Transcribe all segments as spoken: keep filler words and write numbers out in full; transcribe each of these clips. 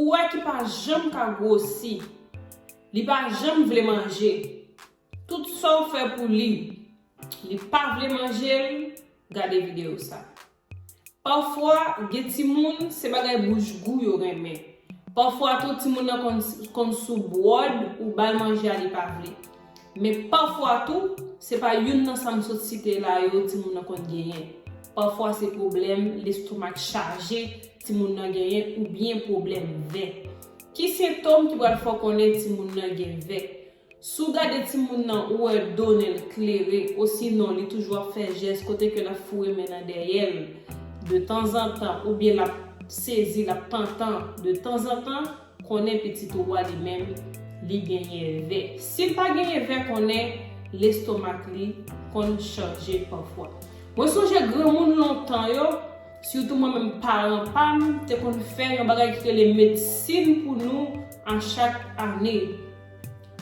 Ou wè ki pa janm ka gwosi. Li pa janm vle manje. Tout sa w fè pou li, li pa vle manje l, gade videyo sa. Pafwa, gen timoun, se bagay bouch gou yo renmen. Pafwa tou, timoun nan konn, konn sou bwòd, ou ba l manje a, li pa vle. Men pafwa tou, se pa youn nan sa m sot site la yo timoun nan konn genyen. Pafwa se pwoblèm lestomak chaje timoun nan genyen oubyen pwoblèm vè. Ki sentòm ki pral fè w konnen timoun nan gen vè? Si w gade timoun nan, ou wè do nen l klere, osinon li toujou ap fè jès kote ke l ap foure men nan dèyè l de tanzantan, oubyen l ap sezi, l ap pantan de tanzantan, konnen pitit ou a li menm, li genyen vè. Si l pa genyen vè, konnen lestomak li konn chaje pafwa. Mwen sonje granmoun lontan yo, sitou mwen menm paran pa m, te konn fè yon bagay ki rele medsin pou nou a chak ane.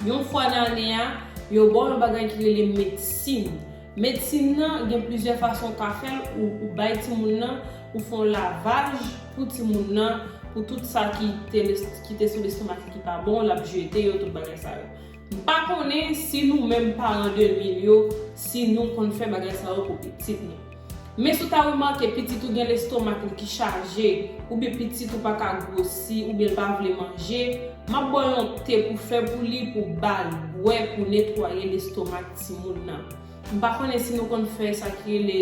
Yon fwa nan ane a, yo ba w yon bagay ki rele medsin. Medsin nan gen plizyè fason w ka fè l, ou, ou bay timoun nan, ou fè yon lavaj pou timoun nan, pou tout sa ki te, ki te sou lestomak li ki pa bon, l ap jete yo, tout bagay sa yo. M pa konnen si nou menm paran de lwil yo, si nou konn fè bagay sa yo pou pitit nou. Men si w ta remake pitit ou gen lestomak li ki chaje, oubyen pitit ou pa ka gwosi, oubyen l pa vle manje, m ap ba w yon te pou fè pou li, pou ba l bwè, pou netwaye lestomak timoun nan. M pa konnen si nou konn fè sa ki rele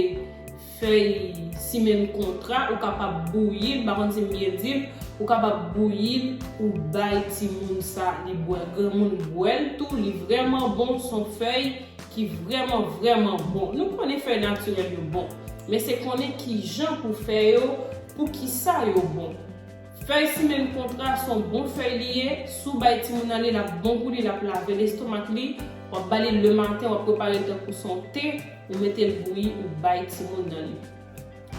fèy simenn kontra, ou kapab bouyi l, m pa konn si m byen di l, ou kapab bouyi l, ou bay timoun sa, li bwè. Granmoun bwè l tou, li vrèman bon, s on fèy ki vrèman, vrèman bon. Nou konnen fèy natirèl yo bon, men se konnen kijan pou fè yo, pou kisa yo bon. Fèy simenn kontra s on bon fèy li ye, si w bay timoun nan li, l ap bon pou li, l ap lave lestomak li, w ap ba li lematen, w ap prepare l tankou s on te, ou mete l bouyi, ou bay timoun nan li.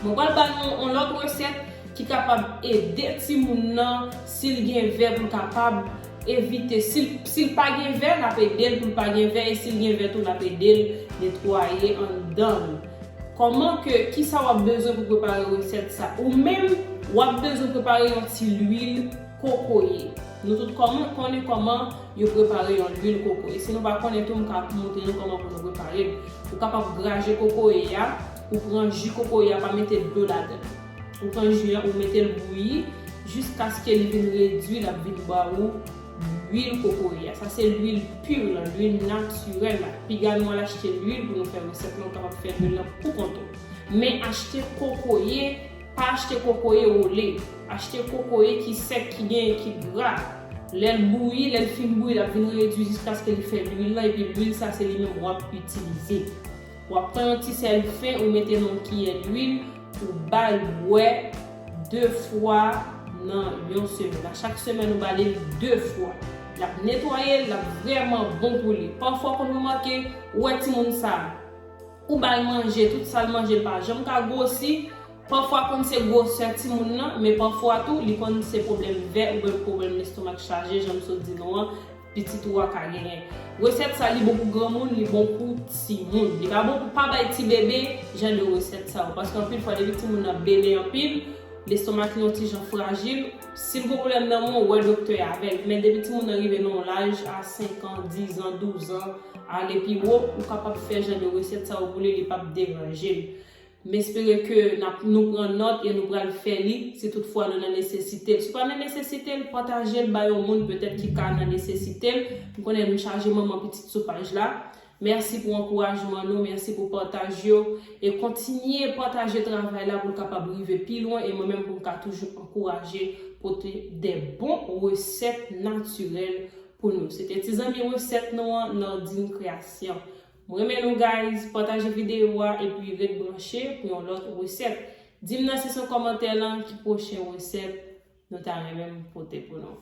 Mwen pral ba nou yon lòt resèt ki kapab ede timoun nan, si l gen vè, pou l kapab evite. Si l, si l pa gen vè, l ap ede l pou l pa gen vè, e si l gen vè tou, l ap ede l netwaye anndan l. Kòman ke, kisa w ap bezwen pou prepare resèt sa? Ou menm, w ap bezwen prepare yon ti lwil kokoye. Nou tout kòman, konnen kòman yo prepare yon lwil kokoye. Si nou pa konnen tou, m ka montre nou kòman pou nou prepare l. Ou kapab graje kokoye a, ou pran ji kokoye a, pa mete dlo ladan l. Ou pran ji a, ou mete l bouyi, jiskaske li vin redui, l ap vin ba ou lwil kokoye a. Sa se lwil pi lan, lwil natirèl la. Piga nou al achte lwil pou nou fè resèt lan, ou kapab fè lwil lan pou kont ou. Men achte kokoye, pa achte kokoye wole. Achte kokoye ki sèk, ki gen, ki gra. Lè l bouyi, lè l fin bouyi, l ap vin redui jiskaske li fè lwil lan, epi lwil sa se li menm w ap itilize. W ap pran yon ti sèl fen, ou mete nan yon kiyè lwil, ou ba l bwè de fwa nan yon semèn. A chak semèn, ou ba li de fwa. L ap netwaye l, l ap vrèman bon pou li. Pafwa, w konn remake, ou wè timoun sa, ou ba l manje, tout sa l manje, l pa janm ka gwosi. Pafwa konn se gwosè timoun nan, men pafwa tou, li konn se pwoblèm vè oubyen pwoblèm lestomak chaje, jan m sot di nou an, pitit ou a ka genyen. Resèt sa, li bon pou granmoun, li bon pou timoun. Li pa bon pou pa bay ti bebe jan de resèt sa yo. Paske anpil fwa, depi timoun nan bebe anpil, lestomak li yon ti jan frajil. Si l gen pwoblèm nan men w, wè doktè avè l. Men depi timoun nan rive nan yon laj a senk an, diz an, douz an, ale pi wo, ou kapab fè jan de resèt sa yo pou li, li p ap deranje l. M espere ke n ap, nou pran nòt e nou pral fè li si toutfwa nou nan nesesite l. Si w pa nan nesesite l, pataje l bay yon moun petèt ki ka nan nesesite l. M konnen m chaje manman pitit sou paj la. Mèsi pou ankourajman nou, mèsi pou pataj yo. E kontinye pataje travay la pou l kapab rive pi lwen. E mwen menm pou m ka toujou ankouraje pote de bon resèt natirèl pou nou. Se te ti zanmi resèt nou an, Nordine Création. Mwen renmen nou guys, pataje videyo a epi ret branche pou yon lòt resèt. Di m nan seksyon kòmantè lan ki pwochen resèt nou ta renmen m pote pou nou.